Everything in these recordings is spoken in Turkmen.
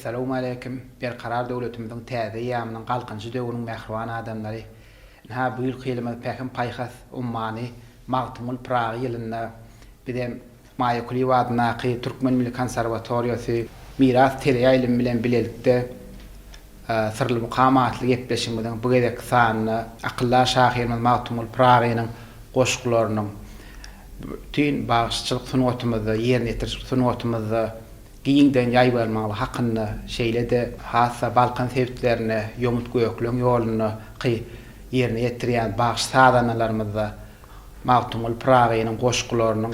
Essalawmaleýkim, Berkarar döwletimiziň täze eýýamynyň Galkynyşy döwrüniň mähriban adamlary! Ynha, bu ýylky ýylymyz Pähim-paýhas ummany Magtymguly Pyragy ýylynda bizem Maýa Kulyýewa adyndaky Türkmen milli konserwatoriýasy Miras teleýaýlymy bilen bilelikde Syrly mukam atly gepleşigimiziň bu gezekki sanynda akyldar şahyrymyz Magtymguly Pyragynyň goşgularynyň bütin bagşyçylyk sungatymyzda, ýerine ýetirijilik sungatymyzda giňden ýaýbarmagy hakynda, şeýle-de has-da Balkan sebitlerinde ýomut-gökleň ýolundaky ýerine ýetirýän bagşy-sazandalarymyzda Magtymguly Pyragynyň goşgularynyň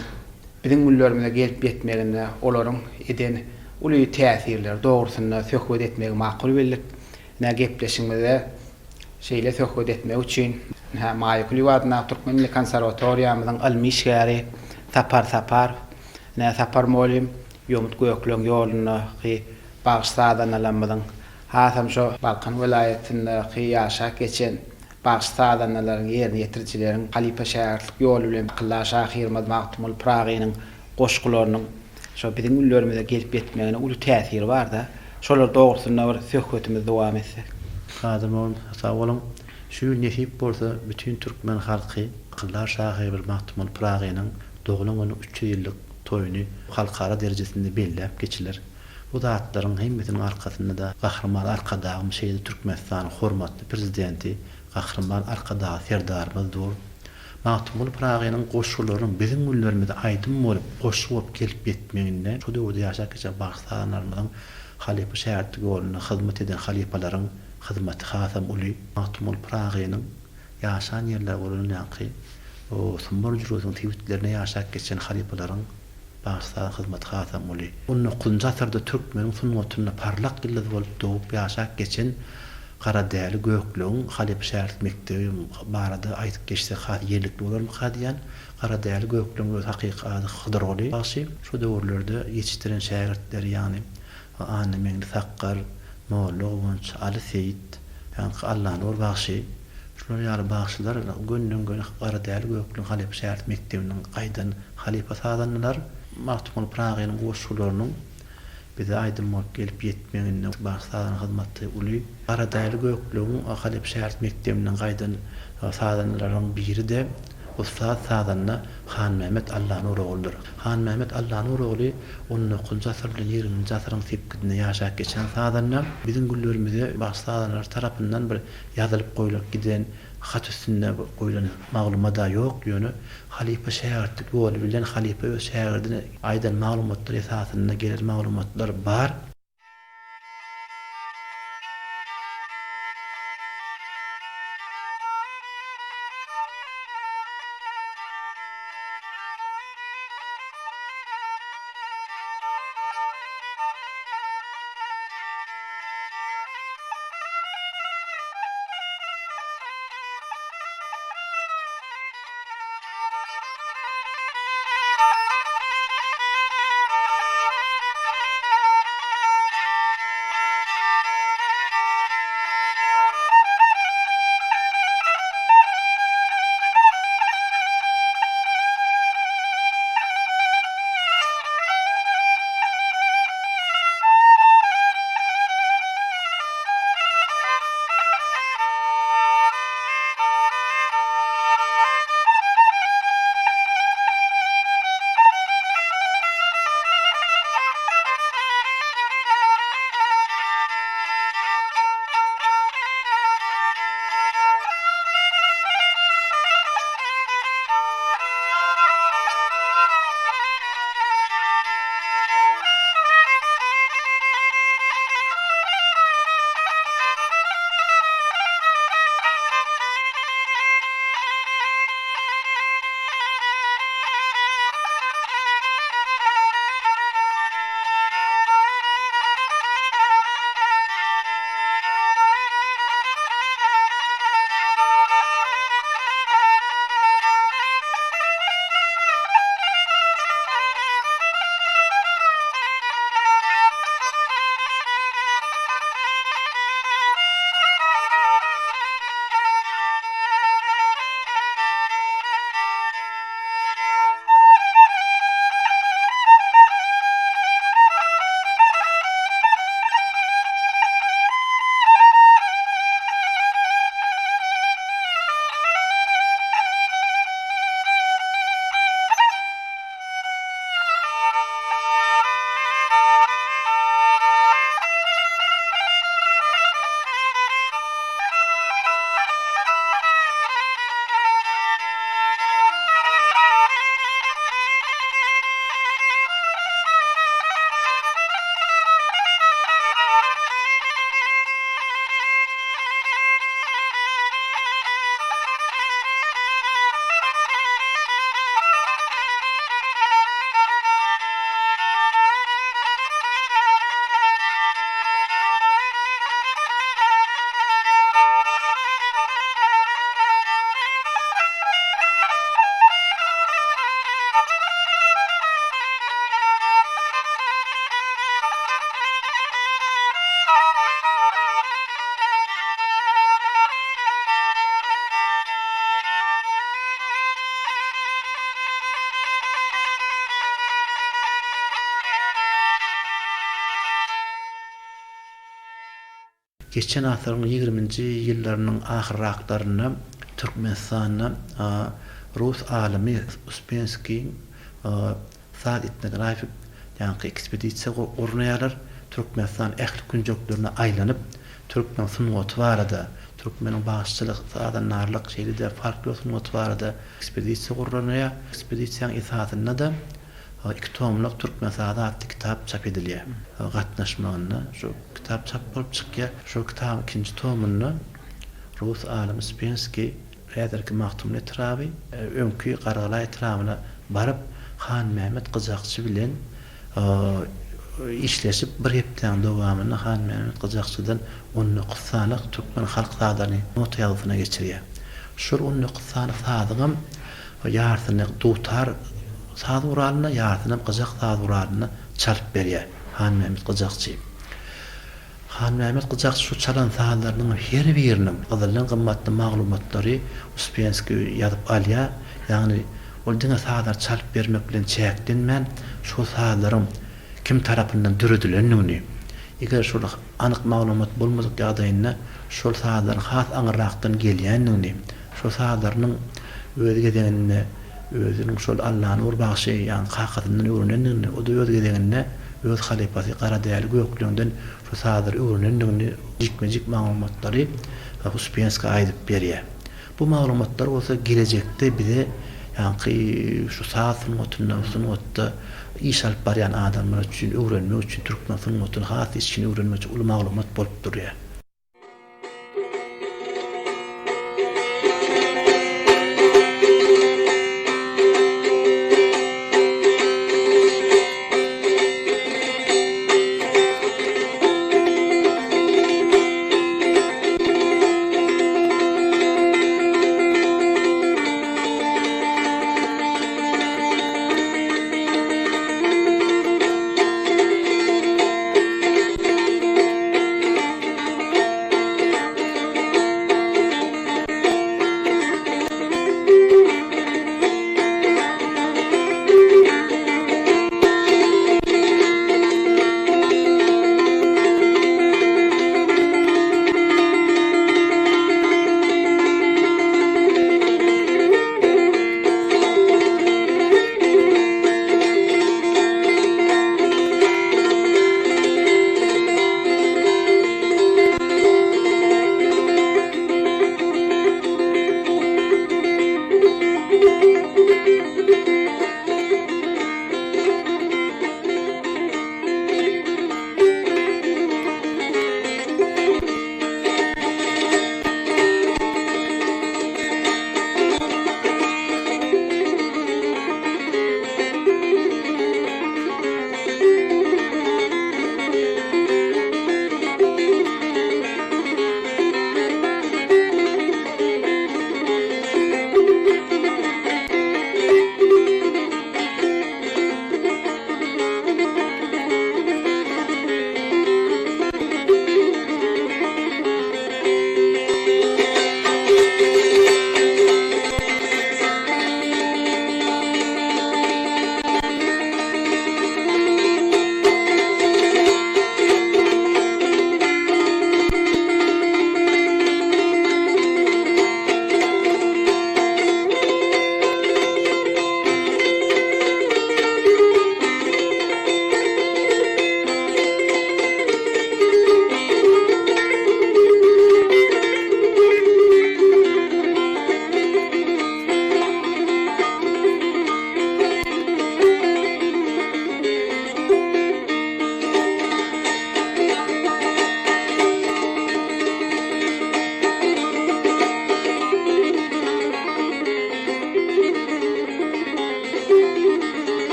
biziň günlerimize gelip ýetmeginde olaryň eden uly täsirleri dogrusynda söhbet etmegi makul bildik. Ine, gepleşigimize şeýle söhbet etmek üçin, ine, Maýa Kulyýewa adyndaky Türkmen milli konserwatoriýamyzyň ylmy işgäri Sapar Saparow, ine, Sapar mugallym Ýomut Gökleň ýolundaky bagşy-sazandalarymyzyň, hasam şo Balkan welaýatyndaky ýaşap geçen bagşy-sazandalaryň, ýerine ýetirijileriň halypa-şägirtlik ýoly bilen akyldar şahyrymyz Magtymguly Pyragynyň goşgularynyň şo biziň günlerimize gelip ýetmegine uly täsiri bar-da. Şolar dogrusynda bir söhbetimizi dowam etsek. Kadyr mugallym sag boluň. Şu ýyl nesip bolsa bütin türkmen halky akyldar şahyrymyz Magtymguly Pyragynyň doglan gününiň 300 ýyllyk toýuny halkara derejesinde belläp geçiler. Bu zatlaryň hemmesiniň arkasynda-da Gahryman Arkadagymyz şeýle-de Türkmenistanyň hormatly Prezidenti Gahryman Arkadag Serdarymyz dur. Magtymguly Pyragynyň goşgularynyň biziň günlerimize aýdym bolup, goşgy bolup gelip ýetmeginde şo döwürde ýaşap geçen bagşy-sazanlarymyzyň halypa-şägirtlik ýolunda hyzmat eden halypalaryň hyzmaty hasam uly. Magtymguly Pyragynyň ýaşan ýerleri bolan ýaňky Sumbar jülgesiniň sebitlerinde ýaşap geçen halypalaryň Bagşy-saz hyzmaty hasam uly. On dokuzynjy asyrda türkmeniň sungatynda parlak ýyldyz bolup dogup ýaşap geçen Garadäli Gökleňiň halypa-şägirtlik mekdebi barada aýdyp geçsek has ýerlikli bolarmyka diýýän. Garadäli Gökleňiň öz hakyky ady Hydyrguly bagşy. Şo döwürlerde ýetişdiren şägirtleri ýagny Annameňli Sakgar, Molla Guwanç, Aly Seýit, ýaňky Allanur bagşy, şular ýaly bagşylar gönden-göni Garadäli Gökleň halypa-şägirt mekdebinden gaýdan halypa sazandalar. Magtymguly Pyragynyň goşgularynyň bize aýdym bolup gelip ýetmeginde bagşy-sazanda hyzmaty uly. Garadäli Gökleňiň halypa-şägirt mekdebinden gaýdan sazandalaryň biri-de ussat sazanda Hanmämmet Allanurogludyr. Hanmämmet Allanurogly on dokuzynjy asyr bilen ýigriminji asyryň sepgidinde ýaşap geçen sazanda. Biziň günlerimize bagşy-sazandalar tarapyndan bir ýazylyp goýlup giden, hat üstünde goýlan maglumat-a ýok, ýöne halypa-şägirtlik ýoly bilen halypa öz şägirdine aýdan maglumatlary esasynda gelen maglumatlar bar. Geçen asyryň ýigriminji ýyllarynyň ahyrraklarynda Türkmenistanda rus alymy Uspenskiň saz etnografik ýaňky ekspedisiýa gurnaýarlar. Türkmenistan ähli künjeklerine aýlanyp, türkmen sungaty barada, türkmeniň bagşyçylyk, sazandarlyk, şeýle-de folklor sungaty barada ekspedisiýa gurlanýar. Ekspedisiýanyň esasynda-da Iki tomluk Türkmen sazy atly kitap çap edilýär. Gatnaşmagynda şu kitap çap bolup çykýar. Şol kitabyň ikinji tomunda rus alymy Spenskiý häzirki Magtymguly etraby, öňki Garagala etrabyna baryp, Hanmämmet gyjakçy bilen işleşip, bir hepdäniň dowamynda Hanmämmet gyjakçydan 19 sany türkmen halk sazlaryny nota ýazgysyna geçirýär. Şol 19 sany sazyňam Ýarsyny dutar saz guralynda, ýarsynam gyjak saz guralynda çalyp berýär Hanmämmet gyjakçy. Hanmämmet gyjakçy şu çalan sazlarynyň her biriniň gyzyldan gymmatly maglumatlary Uspenskiý ýazyp alýar. Ýagny ol diňe sazlary çalyp bermek bilen çäklenmän, şol sazlaryň kim tarapyndan döredilendigini, eger şol anyk maglumat bolmadyk ýagdaýynda şol sazlaryň has aňyrrakdan gelýändigini, Şol sazlarynyň öz gezeginde özüniň şol Allanur bagşy, ýagny kakasyndan öwrenendigini, o-da öz gezeginde öz halypasy Garadäli Gökleňden şu sazlary öwrenendigini jikme-jik maglumatlary Uspenskiý aýdyp berýär. Bu maglumatlar bolsa gelejekde bize ýaňky şu saz sungatynda, sungatda iş alyp barýan adamlar üçin öwrenmek üçin, türkmen sungatyny has içgin öwrenmek üçin uly maglumat bolup durýar.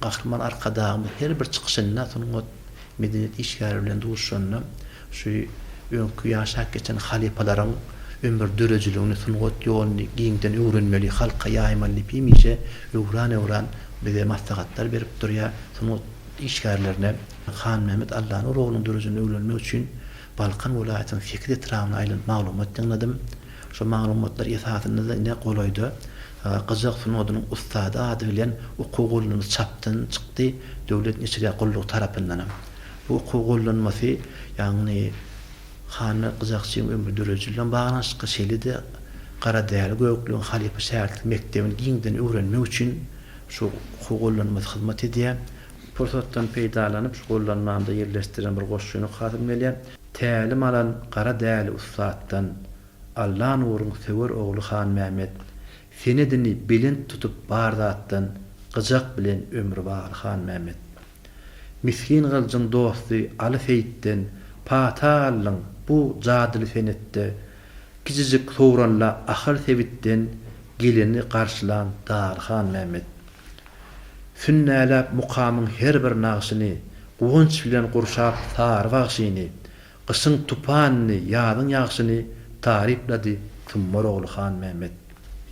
Gahryman Arkadagymyz her bir çykyşynda sungat, medeniýet işgäri bilen duşuşanda şu öňki ýaşap geçen halypalaryň ömür döredijiligini, sungat ýoluny giňden öwrenmeli, halka ýaýmaly diýip hemişe öwran-öwran bize maslahatlar berip durýar. Sungat işgärlerine Hanmämmet Allanurowynyň döredijiligini öwrenmek üçin Balkan welaýatynyň sekiz etrabyna aýlanyp maglumat ýygnadym. Şol maglumatlar esasynda-da ine golaýda Gyjak sungatynyň ussady ady bilen okuw gollanmasy çapdan çykdy, Döwlet neşirýat gullugy tarapyndanam. Bu okuw gollanmasy, ýagny Hanmyrat Gyjakçyň ömri döredijilik bilen baglanyşykly, şeýle-de Garadäli Gökleň halypa şägirtlik mekdebini giňden öwrenmek üçin şu okuw gollanmasy hyzmat edýär. Pursatdan peýdalanyp, şu gollanmamda ýerleşdiren bir goşgyny okasym gelýär. Tälim alan Gara däli ussatdan, Allanuryň söwer ogly Hanmämmet, Senedini belent tutup bar zatdan, Gyjak bilen ömri bagly Hanmämmet. Misgin Gylyjyň dosty Aly Seýitden, Pata aldyň bu jadyly senetde, Kiçijik sowranla Ahal sebitden, Geleni garşylan Dagly Hanmämmet. Sünnäläp mukamyň her bir nagşyny, Guwanç bilen gurşap sary bagşyny, Gyşyň tupanyny, ýazyň ýagşyny Taryplady Summar ogly Hanmämmet.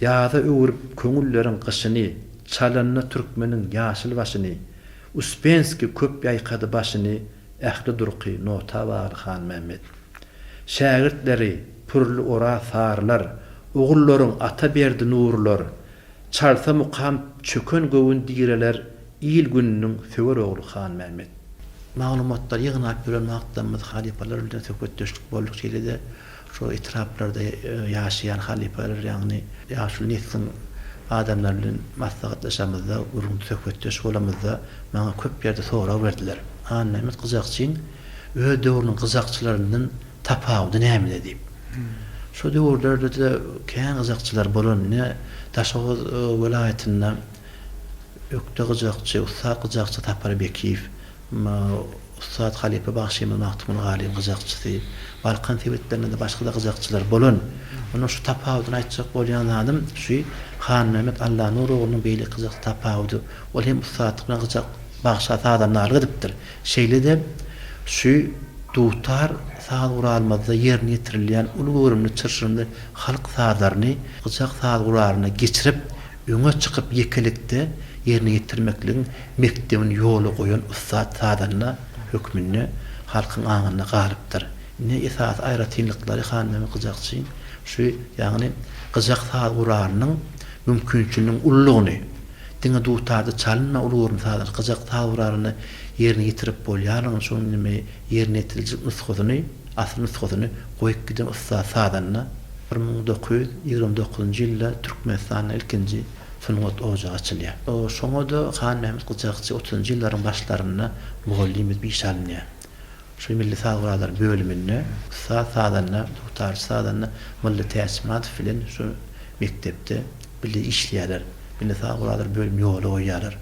Ýaza öwrüp köňülleriň gyşyny, Çalanda türkmeniň ýaşyl başyny, Uspenskiý köp ýaýkady başyny Ähli durky nota bagly Hanmämmet. Şägirtleri Pürli Oraz Sarylar, Ogullaryň Ataberdi Nurular, Çalsa mukam çöken göwün direler il-gününiň söwer ogly Hanmämmet. Maglumatlary ýygnap ýören wagtlarymyz halypalar bilen söhbetdeşlik bolduk, şeýle-de şol etraplarda ýaşaýan halypalar, ýagny ýaşuly nesliň adamlary bilen maslahatlaşamyzda, gürrüň söhbetdeş bolamyzda maňa köp ýerde sorag berdiler. Hanmämmet gyjakçyň öz döwrüniň gyjakçylaryndan Tapawudy nämede diýip. Şo döwürlerde-de kän gyjakçylar bolan. Ine, Daşoguz welaýatynda ökde gyjakçy, ussat gyjakçy Sapar Bekiýew, ussat halypa bagşymyz Magtymguly Galyň gyjakçysy, Balkan sebitlerinde-de başga-da gyjakçylar bolan. Onda şu tapawudyny aýtjak bolýan zadym şu Hanmämmet Allanurowynyň beýleki gyjakçy tapawudy. Ol hem ussatlyk bilen gyjak bagşa sazandarlyk edipdir. Şeýle-de, şu dutar saz guralymyzda ýerine ýetirilýän uly göwrümli çylşyrymly halk sazlaryny gyjak saz guralyna geçirip, öňe çykyp ýekelikde ýerine ýetirmekligiň mekdebini ýola goýan ussat sazanda hökmünde halkyň aňynda galypdyr. Ine, esasy aýratynlyklary Hanmämmet gyjakçyň şu, ýagny gyjak saz guralynyň mümkinçiliginiň ululygyny, Diňe dutarda çalynma uly göwrümli sazlar gyjak saz guralynda ýerine ýetirip bolýarlygyny şonuň indi ýerine ýetiriljek nusgasyny, asyl nusgasyny goýup giden ussat sazanda. 1929-njy ýylda Türkmenistanda ilkinji sungat ojagy açylýar. Şoňa-da Hanmämmet gyjakçy otuzynjy ýyllaryň başlarynda mugallym edip işe alynýar. Şu milli saz gurallary bölüminde ussat sazanda, dutarçy sazanda Mylly Täçmyradow bilen şu mekdepde bile işleýärler. Milli saz gurallary bölümini ýola goýýarlar.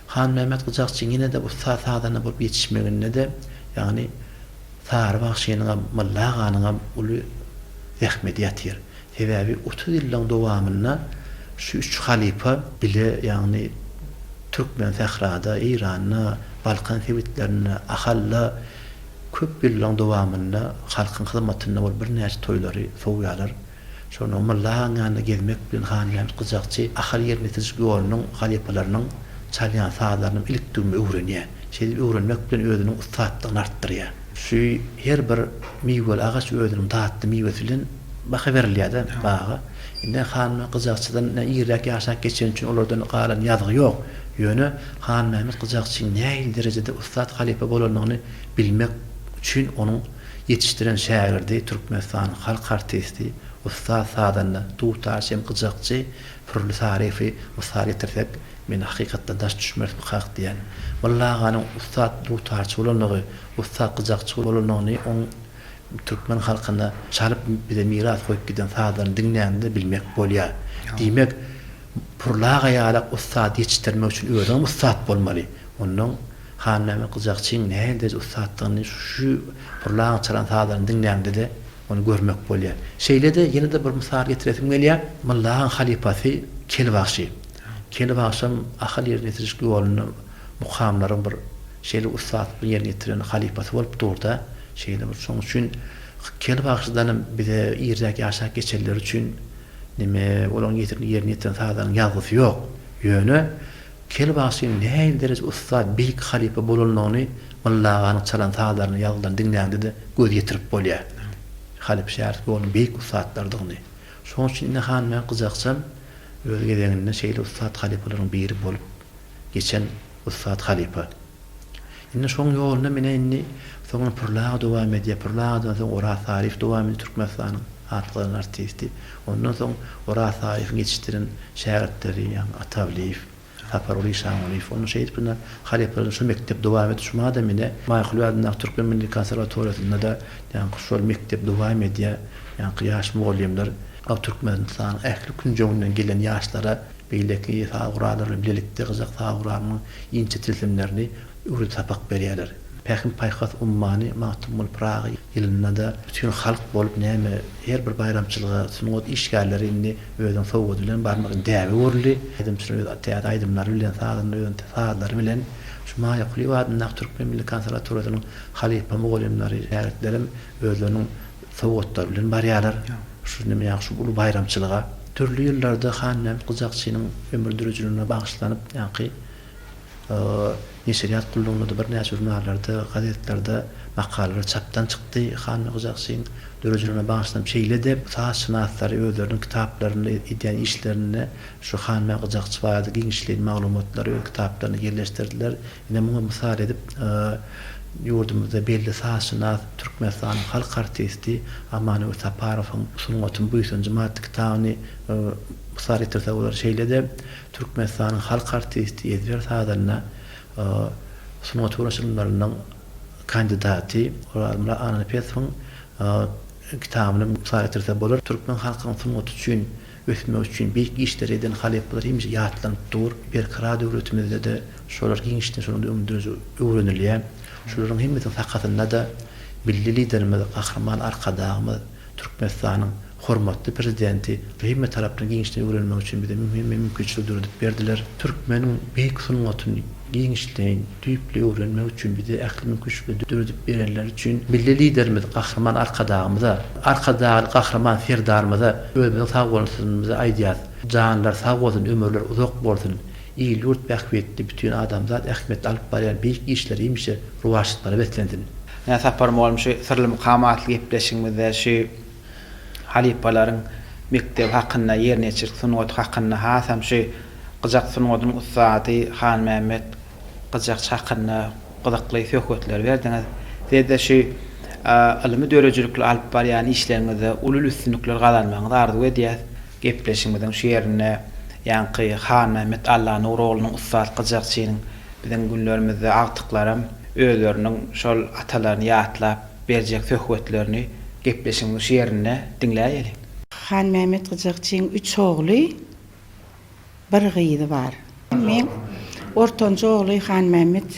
Hanmämmet gyjakçyň ýene-de ussat sazanda bolup ýetişmeginde-de, ýagny Sary bagşynyňam, Mylly aganyňam uly zähmedi ýatyr. Sebäbi 30 ýyllaň dowamynda şu üç halypa bile, ýagny Türkmen sährada, Eýranda, Balkan sebitlerinde, Ahalda köp ýyllaň dowamynda halkyň hyzmatynda bolup birnäçe toýlary sowýarlar. Şonda Molla agaň ýanynda gezmek bilen Hanmämmet gyjakçy Ahal ýerine ýetirijilik ýolunyň halypalarynyň çalýan sazlaryny ilik-düwme öwrenýär. Şeýdip öwrenmek bilen özüniň ussatlygyny artdyrýar. Şu her bir miweli agaç özüniň datly miwesi bilen baha berilýär-de baga. Indi Hanmämmet gyjakçydan irräk ýaşap geçeni üçin olardan galan ýazgy ýok. Ýöne Hanmämmet gyjakçyň nähili derejede ussat halypa bolanyny bilmek üçin onuň ýetişdiren şägirdi, Türkmenistanyň halk artisti, ussat sazanda, dutarçy hem gyjakçy Pürli Saryýewi mysal getirsek, men hakykatdan daş düşmerismikak diýýän. Molla aganyň ussat dutarçy bolanlygy, ussat gyjakçy bolanlygyny oň türkmen halkyna çalyp bize miras goýup giden sazlaryny diňläňde bilmek bolýar. Diýmek, Pürli aga ýalak ussady ýetişdirmek üçin özüňem ussat bolmaly. Onnoň Hanmämmet gyjakçyň nähili derejede ussatdygyny şu Pürli agaň çalan sazlaryny diňläňde-de ony görmek bolýar. Şeýle-de ýene-de bir mysal getiresim gelýär. Molla agaň halypasy Kel bagşy. Kel bagşam Ahal ýerine ýetirijilik ýolunda. mukamlaryň bir şeýle ussatlyk bilen ýerine ýetiren halypasy bolup durda. Şeýle bir şonuň üçin Kel bagşydanam bize irräk ýaşap geçenleri üçin neme olaryň ýetiren ýerine ýetiren sazlarynyň ýazgysy ýok. Ýöne Kel bagşynyň nähili dereje ussat beýik halypa bolanlygyny Mylly aganyň çalan sazlaryny ýazgylaryny diňläňde-de göz ýetirip bolýar. Halypa şägirt ýolunyň beýik ussatlarydygyny. Şonuň üçin ine Hanmämmet gyjakçam öz gezeginde şeýle ussat halypalaryň biri bolup geçen ussat halypa. Indi şoň ýoluna mine indi soňra Pürli aga dowam edýär. Pürli agadan soň Oraz Saryýew dowam edýär Türkmenistanyň at gazanan artisti. Ondan soň Oraz Saryýewiň ýetişdiren şägirtleri ýagny Ata Abliýew, Saparguly Işangulyýew. Onda şeýdip ine halypalardan şu mekdep dowam edip şu madam ine Maýakuly adyndaky Türkmen milli konserwatoriýasynda-da ýaňky şol mekdep dowam edýär. Ýaňky ýaş mugallymlar Türkmenistanyň ähli künjeginden gelen ýaşlara beýleki saz gurallary bilen bilelikde gyjak saz guralynyň inçe tilsimlerini öwredip sapak berýärler. Pähim-paýhas ummany Magtymguly Pyragy ýylynda-da bütin halk bolup näme her bir baýramçylyga sungat işgärleri indi özüniň sowgady bilen barmak däbe öwrüldi. Aýdymçylar öz täze aýdymlary bilen, sazanda öz sazlary bilen şu Maýa Kulyýewa adyndaky Türkmen milli konserwatoriýasynyň halypa mugallymlary, şägirtlerem özleriniň sowgatlary bilen barýarlar. Şu neme ýa şu uly baýramçylyga. Dürli ýyllarda Hanmämmet gyjakçynyň ömür döredijiligine bagyşlanyp ýaňky neşirýat gullugynda-da birnäçe žurnallarda, gazetlerde makalalar çapdan çykdy. Hanmämmet gyjakçyň döredijiligine bagyşlanyp şeýle-de sazşynaslary özleriniň kitaplarynda edýän işlerinde şu Hanmämmet gyjakçy barada giňişleýin maglumatlary öz kitaplarynda ýerleşdirdiler. Ine muňa mysal edip, ýurdumyzda belli sazşynas, Türkmenistanyň halk artisti Amanöwez Saparowyň Sungatyň buýsanjym atly kitabyny mysal getirse bolar. Şeýle-de Türkmenistanyň halk artisti, ezber sazanda, sungat öwreniş ylymlarynyň kandidaty Orazmyrat Annanepesowyň kitabyny mysal getirse bolar. Türkmen halkynyň sungaty üçin ösmegi üçin beýik işleri eden halypalar hemişe ýatlanyp dur. Berkarar döwletimizde-de şolar giňişden şolaryň öňünde öwrenilýär. Şolaryň hemmesiniň sakasynda-da Milli Liderimiz Gahryman Arkadagymyz, Türkmenistanyň hormatly Prezidenti hemme tarapdan giňişden öwrenmek üçin bize hemme mümkinçiligi döredip berdiler. Türkmeniň beýik sungatyny giňişleýin, düýpli öwrenmek üçin bize ähli mümkinçilikleri döredip berenleri üçin Milli Liderimiz Gahryman Arkadagymyza, Arkadagly Gahryman Serdarymyza özümiziň sagbolsunymyzy aýdýas. Janlary sag bolsun, ömürleri uzak bolsun, il-ýurt bähbitli, bütin adamzat ähmiýetli alyp barýan beýik işleri hemişe rowaçlyklara beslensin. Ine Sapar mugallym şu Syrly mukam atly gepleşigimizde şu halypalaryň mekdebi hakynda, ýerine ýetirijilik sungaty hakynda hasam şu gyjak sungatynyň ussady Hanmämmet gyjakçy hakynda gyzykly söhbetleri berdiňiz. Size-de şu ylmy döredijilikli alyp barýan işleriňizde uly üstünlikler gazanmagyňyzy arzuw edýäs. Gepleşigimiziň şu ýerinde ýaňky Hanmämmet Allanur oglunyň ussat gyjakçynyň biziň günlerimizde agtyklaram özleriniň şol atalaryny ýatlap berjek söhbetlerini gepleşigimiziň şu ýerinde diňläýeliň. Hanmämmet gyjakçyň üç ogly, bir gyzy bar. Meň ortanjy ogly Hanmämmet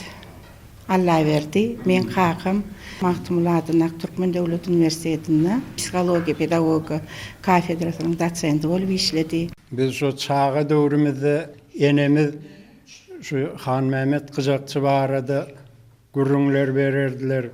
Allaberdi, meň kakam Magtymguly adyndaky Türkmen döwlet uniwersitetinde psihologiýa, pedagogika kafedrasynyň dosenti bolup işledi. Biz şo çaga döwrümizde enemiz şu Hanmämmet gyjakçy barada gürrüňler bererdiler.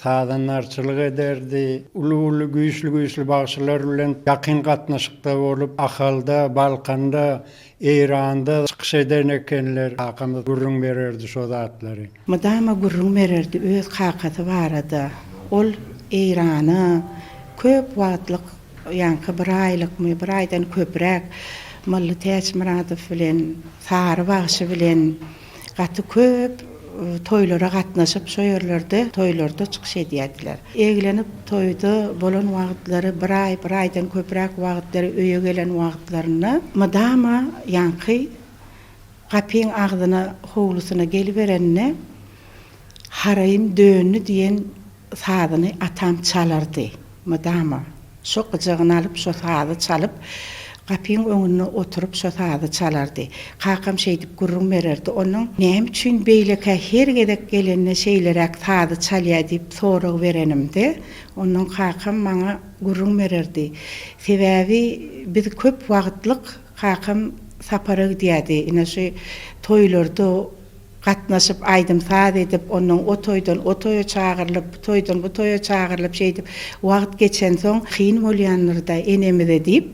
Sazandarçylyk ederdi. Uly-uly, güýçli-güýçli bagşylar bilen ýakyn gatnaşykda bolup, Ahalda, Balkanda, Eýranda çykyş eden ekenler. Kakamyz gürrüň bererdi şo zatlary. Mydama gürrüň bererdi öz kakasy barada. Ol Eýrana köp wagtlyk, ýaňky bir aýlykmy, bir aýdan köpräk Mylly Täçmyradow bilen, Sary bagşy bilen Gaty köp toýlara gatnaşyp, şo ýerlerde toýlarda çykyş edýärdiler. Eglenip toýda bolan wagtlary bir aý, bir aýdan köpräk wagtlary öýe gelen wagtlarynda mydama ýaňky gapyň agzyna, howlusyna geliberende Haraýym döndi diýen sazyny atam çalardy mydama. Şo gyjagyny alyp şo sazy çalyp, gapyň öňünde oturyp şo sazy çalardy. Kakam şeýdip gürrüň bererdi. Onuň näme üçin beýlekä her gezek gelende şeýleräk sazy çalýa diýip sorag berenimde, onnoň kakam maňa gürrüň bererdi. Sebäbi biz köp wagtlyk kakam sapara gidýärdi. Ine şu toýlarda. gatnaşyp aýdym-saz edip, onnoň o toýdan o toýa çagyrylyp, bu toýdan bu toýa çagyrylyp şeýdip wagt geçensoň kyn bolýandyr-da enemize diýip,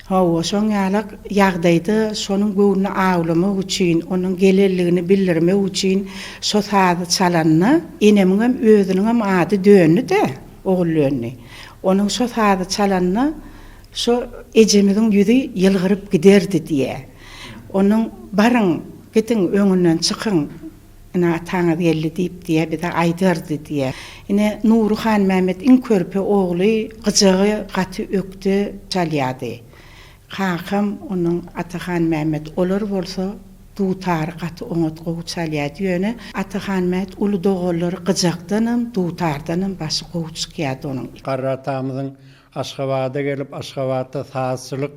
hawa, şoň ýalak ýagdaýda şonuň göwnüni awlamak üçin, onuň gelenligini bildirmek üçin şo sazy çalanda enemiňem özüniňem ady Döndi-dä, Oguldöndi. Onuň şo sazy çalanda şo ejemiziň ýüzi ýylgyryp giderdi diýýä. Onuň Baryň, gidiň, öňünden çykyň, ine ataňyz geldi diýip diýýä, bize aýdardy diýýä. Ine, Nury Hanmämmet iň körpe ogly gyjagy gaty ökde çalýardy. Kakam onuň Ata Hanmämmet, olar bolsa dutary gaty oňat gowy çalýardy. Ýöne Ata Hanmät uly doganlary gyjakdanam, dutardanam başy gowy çykýardy onuň. Garry atamyzyň Aşgabada gelip, Aşgabatda sazçylyk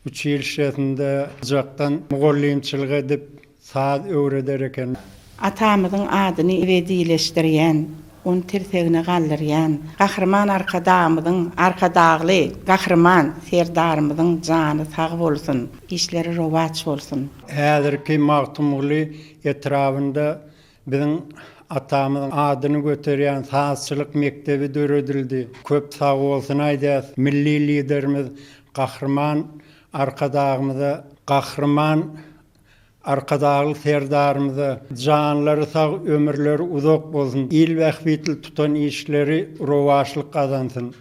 Uçilişşesinde gyjakdan mugallymçylyk edip, saz öwreder eken. Atamyzyň adyny ebedileşdirýän, ony tirsegine galdyrýan Gahryman Arkadagymyzyň, Arkadagly Gahryman Serdarymyzyň jany sag bolsun, işleri rowaç bolsun! Häzirki Magtymguly etrabynda Biziň atamyzyň adyny göterýän sazçylyk mekdebi döredildi. Köp sagbolsun aýdýas Milli Liderimiz Gahryman Arkadagymyza, Gahryman Arkadagly Serdarymyza janlary sag, ömürleri uzak bolsun, il bähbitli tutan işleri rowaçlyk gazansyn.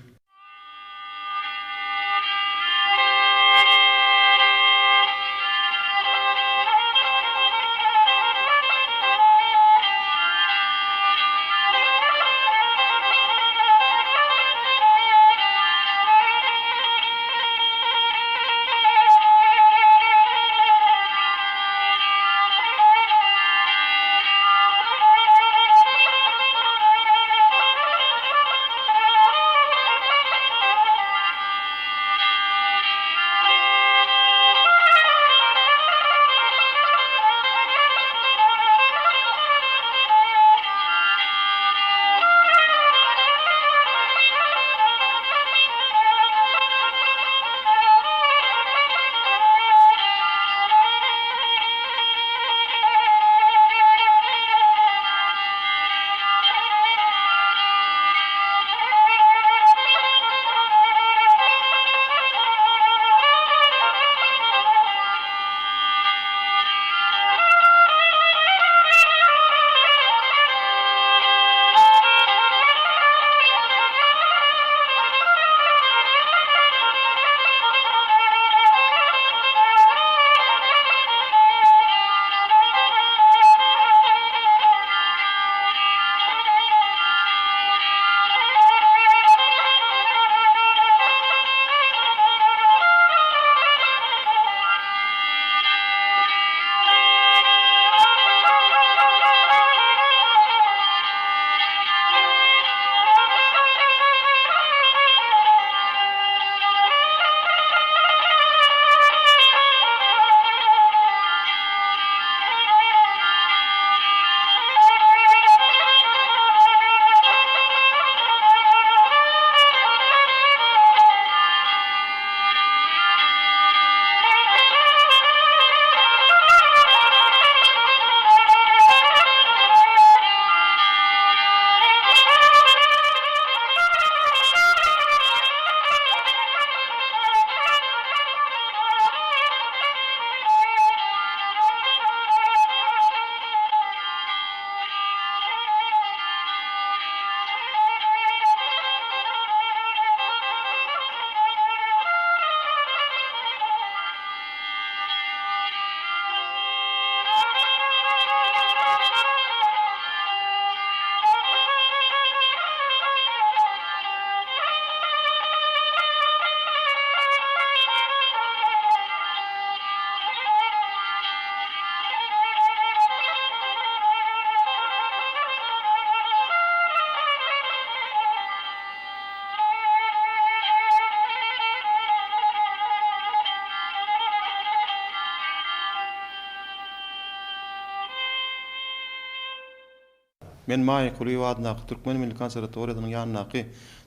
Men Maýa Kulyýewa adyndaky Türkmen milli konserwatoriýasynyň ýanyndaky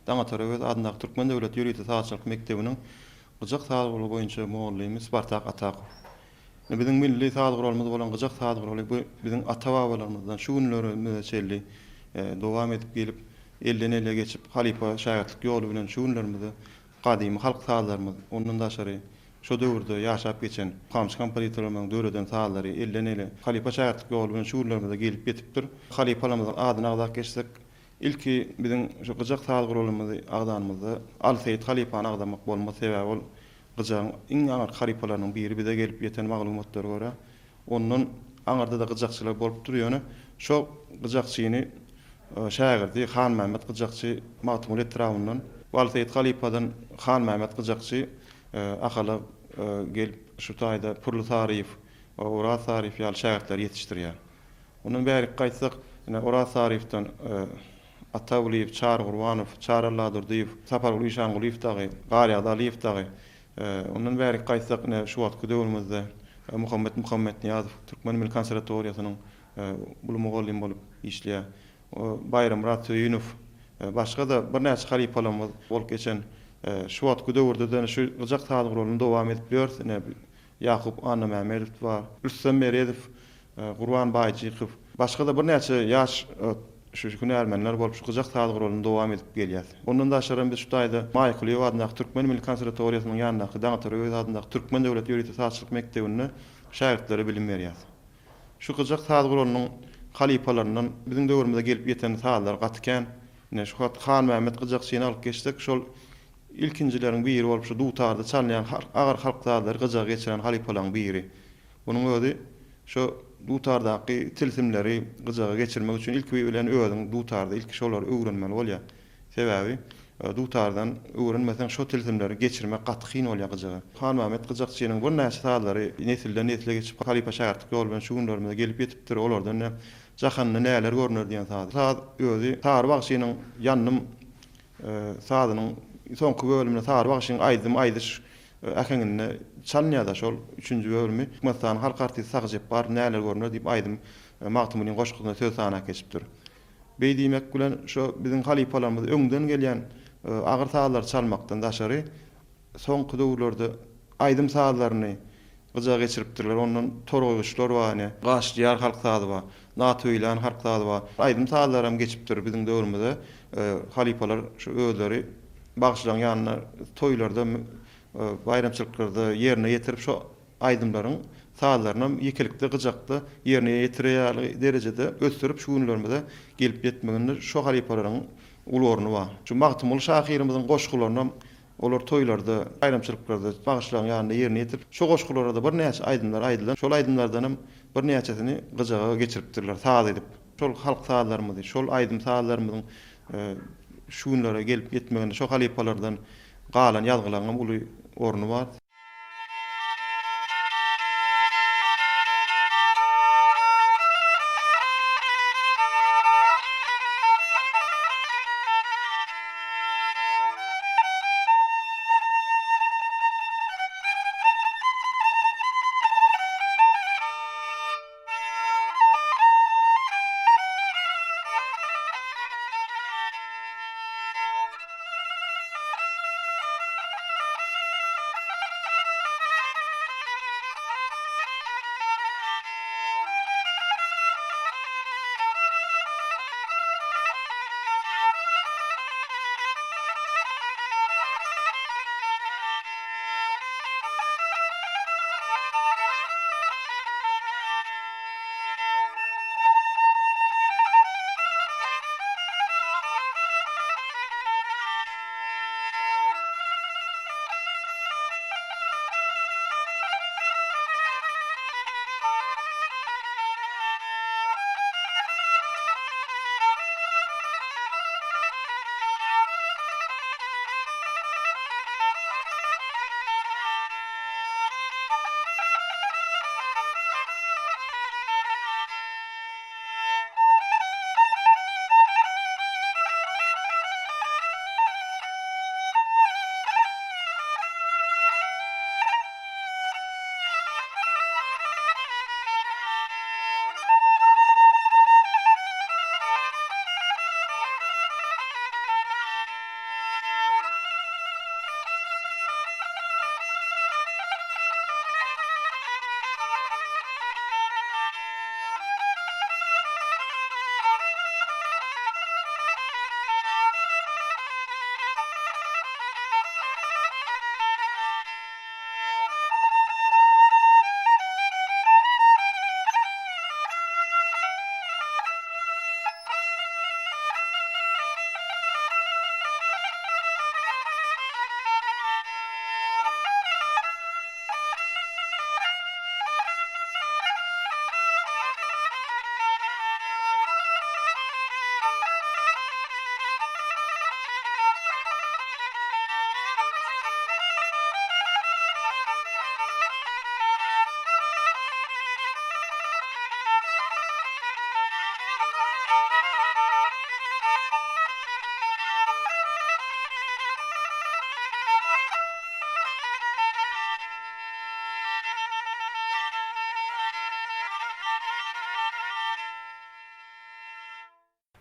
Daňatar Öwez adyndaky Türkmen döwlet ýörite sazçylyk mekdebiniň gyjak saz ugry boýunça mugallymy Spartak Atakow. Biziň milli saz guralymyz bolan gyjak saz guraly bu biziň ata-babalarymyzdan şu günlerimize çenli dowam edip gelip, elden-ele geçip, halypa-şägirtlik ýoly bilen şu günlerimize gadymy halk sazlarymyz, ondan daşary şo döwürde ýaşap geçen mukamçy kompozitorlarymyzyň döreden sazlary elden-ele, halypa-şägirtlik ýoly bilen şu günlerimize gelip ýetipdir. Halypalarymyzyň adyny agzap geçsek, ilki biziň şu gyjak saz guralymyzy agzanymyzda Aly Seýit halypany agzamak bolmaz, sebäbi ol Gyjagyň iň aňyrky halypalarynyň biri bize gelip ýeten maglumatlara görä, ondan aňyrda-da gyjakçylar bolupdyr, ýöne şo gyjakçyny şägirdi Hanmämmet gyjakçy Magtymguly etrabyndan, Balseýit halypadan Hanmämmet gyjakçy Ahala gelip şu taýda Pürli Saryýew, Oraz Saryýew ýaly şägirtleri ýetişdirýär. Ondan bärik gaýtsak, ine Oraz Saryýewden Ata Gulyýew, Çary Gurbanow, Çary Alladurdyýew, Saparguly Işangulyýew dagy, Garýagdy Alyýew dagy. Ondan bärik gaýtsak, ine, şu wagtky döwrümizde Muhammet Muhammetnyýazow Türkmen milli konserwatoriýasynyň uly mugallymy bolup işleýär. Baýramyrat Söýünow, başga-da birnäçe halypalarymyz bolup geçen. Şu wagtky döwürde-de şu gyjak saz guralyny dowam edip ýörüs. Ine, Ýakup Annamämmedow bar, Rüstem Meredow, Gurban Baýjykow, başga-da birnäçe ýaş şu hünärmenler bolup şu gyjak saz guralyny dowam edip gelýäs. Ondan daşaram biz şu taýda Maýa Kulyýewa adyndaky Türkmen milli konserwatoriýasynyň ýanyndaky Daňatar Öwez adyndaky Türkmen döwlet ýörite sazçylyk mekdebinde şägirtlere bilim berýäs. Şu gyjak saz guralynyň halypalaryndan biziň döwrümize gelip ýeten sazlar gaty kän. Ine, şu wagt Hanmämmet gyjakçyny alyp geçsek, şol Ilkinjileriň biri bolup şu dutarda çalynýan agyr halk sazlary gyjaga geçiren halypalaryň biri. Munuň özi şu dutardaky tilsimleri gyjaga geçirmek üçin ilki bilen özüň dutarda ilki şolary öwrenmeli bolýar. Sebäbi dutardan öwrenmeseň şo tilsimleri geçirmek gaty kyn bolýar gyjaga. Hanmämmet gyjakçynyň birnäçe sazlary nesilden nesle geçip halypa-şägirtlik ýoly bilen şu günlerimize gelip ýetipdir. Olardan Jahanda näler görner diýen sazy. Saz özi Sary bagşynyň Ýandym Sazynyň soňky bölüminde Sary bagşyň aýdym aýdyş äheňinde çalynýar-da şol üçünji bölümi. Türkmenistanyň halk artisti Sahy Jepbarow Näler görner diýip aýdym Magtymgulyň goşgusyna söz sanap geçipdir. Beý diýmek bilen şo biziň halypalarymyz öňden gelýän agyr sazlary çalmakdan daşary Soňky döwürlerde aýdym sazlaryny gyjaga geçiripdirler. Ondan Torgaý-guşlar bar ine. Gaşly ýar halk sazy bar. Natöýlän halk sazy bar. Aýdym sazlaram geçipdir biziň döwrümize. Halypalar şu özleri bagşylaryň ýanynda toýlarda, baýramçylyklarda ýerine ýetirip şo aýdymlaryň sazlarynam ýekelikde, gyjakda ýerine ýetirer ýaly derejede ösdürip şu günlerimize gelip ýetmeginde şo halypalaryň uly orny bar. Şu Magtymguly şahyrymyzyň goşgularynam Olar toýlarda, baýramçylyklarda bagşylaryň ýanynda ýerine ýetirip, şo goşgulara-da birnäçe aýdymlar aýdylan, şol aýdymlardanam birnäçesini gyjaga geçiripdirler, saz edip. Şol halk sazlarymyzy, şol aýdym-sazlarymyzyň şu günlere gelip ýetmeginde şo halypalardan galan ýazgylaryňam uly orny bar.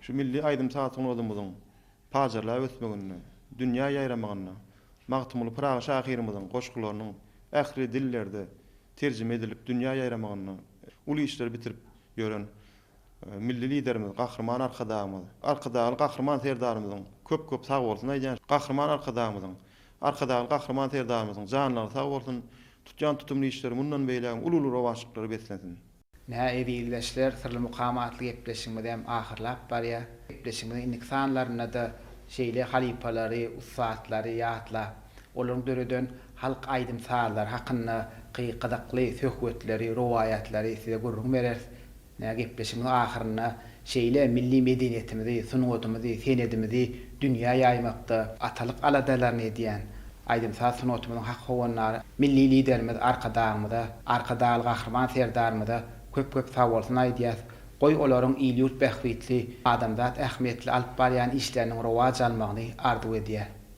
Şu milli aýdym-saz sungatymyzyň pajarlap ösmeginde, dünýä ýaýramagynda Magtymguly Pyragy şahyrymyzyň goşgularynyň ähli dillerde terjime edilip dünýä ýaýramagynda uly işleri bitirip ýören Milli Liderimiz Gahryman Arkadagymyz, Arkadagly Gahryman Serdarymyzyň köp-köp sagbolsun aýdýan. Gahryman Arkadagymyzyň, Arkadagly Gahryman Serdarymyzyň janlary sag bolsun, tutýan tutumly işleri mundan beýlägem uly-uly rowaçlyklara beslensin. Ine, eziz ildeşler, Syrly mukam atly gepleşigimizem ahyrlap barýar. Gepleşigimiziň indiki sanlarynda-da şeýle halypalary, ussatlary ýatlap, olaryň döreden halk aýdym-sazlary hakyndaky gyzykly söhbetleri, rowaýatlary size gürrüň bereris. Ine, gepleşigimiziň ahyrynda şeýle milli medeniýetimizi, sungatymyzy, senedimizi dünýä ýaýmakda atalyk aladalaryny edýän, aýdym-saz sungatymyzyň hak howandary Milli Liderimiz Arkadagymyza, Arkadagly Gahryman Serdarymyza köp-köp sagbolsun aýdýas. Goý, olaryň il-ýurt bähbitli, adamzat ähmiýetli alyp barýan işleriniň rowaç almagyny arzuw edýäs.